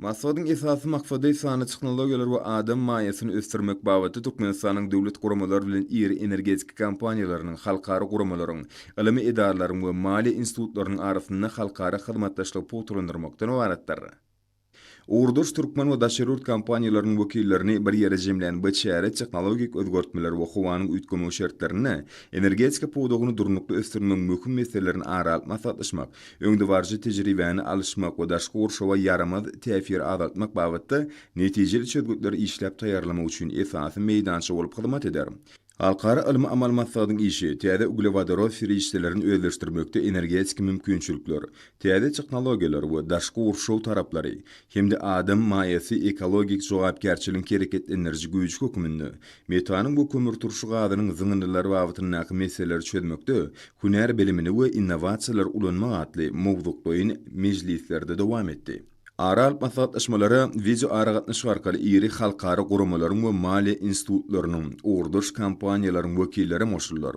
Maslahatyň esasy maksady sanly tehnologiýalar we adam maýasyny ösdürmek babatda Türkmenistanyň döwlet guramalary bilen iri energetika kompaniýalarynyň, halkara guramalaryň, ylmy edaralaryň we maliýe institutlarynyň arasynda halkara hyzmatdaşlygy pugtalandyrmakdan ybaratdyr. Ugurdaş türkmen we daşary ýurt kompaniýalarynyň wekillerini bir ýere jemlän bu çäre tehnologik özgertmeler we howanyň üýtgemegi şertlerinde energetika pudagyny durnukly ösdürmegiň möhüm meselelerini ara alyp maslahatlaşmak, öňdebaryjy tejribäni alyşmak we daşky gurşawa ýaramaz täsiri azaltmak babatda netijeli çözgütleri işläp taýýarlamak üçin esasy meýdança bolup hyzmat eder. Halkara ylmy-amaly maslahatyň işi täze uglewodorod serişdelerini özleşdirmekde energetiki mümkinçilikler, täze tehnologiýalar we daşky gurşaw taraplary hem-de adam maýasy ekologik jogapkärçiligiň hereketlendiriji güýji hökmünde metanyň we kömürturşy gazynyň zyňyndylary babatyndaky meseleleri çözmekde hünär bilimini we innowasiýalary ulanmak atly mowzuklaýyn mejlislerde dowam etdi. Ara alyp maslahatlaşmalara wideoaragatnaşyk arkaly iri halkara guramalaryň we maliýe institutlarynyň, ugurdaş kompaniýalaryň wekilleri hem goşuldylar.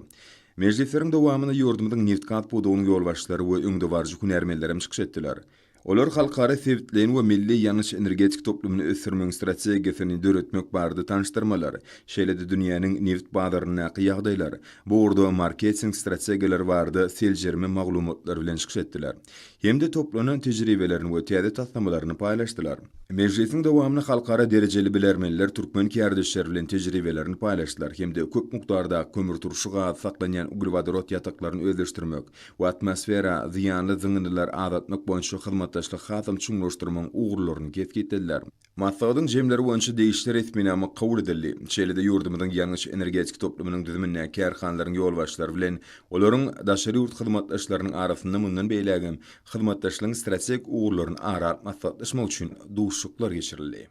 Mejlisleriň dowamynda ýurdumyzyň nebitgaz pudagynyň ýolbaşçylary we öňdebaryjy hünärmenler hem çykyş etdiler. Olar halkara, sebitleýin we milli ýangyç-energetika toplumyny ösdürmegiň strategiýasyny döretmek barada tanyşdyrmalar, şeýle-de dünýäniň nebit bazaryndaky ýagdaýlar, bu ugurda marketing strategiýalary barada seljerme maglumatlary bilen çykyş etdiler hem-de toplanan tejribelerini we täze taslamalaryny paýlaşdylar. Mejlisiň dowamynda halkara derejeli bilermenler türkmen kärdeşleri bilen tejribelerini paýlaşdylar hem-de köp mukdardaky kömürturşy gazy saklanýan uglewodorod ýataklaryny özleşdirmek we atmosfera zyýanly zyňyndylary azaltmak boýunça hyzmatdaşlygy hasam çuňlaşdyrmagyň ugurlaryny kesgitlediler. Maslahatyň jemleri boýunça degişli resminama kabul edildi. Şeýle-de ýurdumyzyň ýangyç-energetika toplumynyň düzümindäki kärhanalaryň ýolbaşçylary bilen olaryň daşary ýurt hyzmatdaşlarynyň arasynda mundan beýlägem hyzmatdaşlygyň strategik ugurlaryny ara alyp maslahatlaşmak üçin duşuşyklar geçirildi.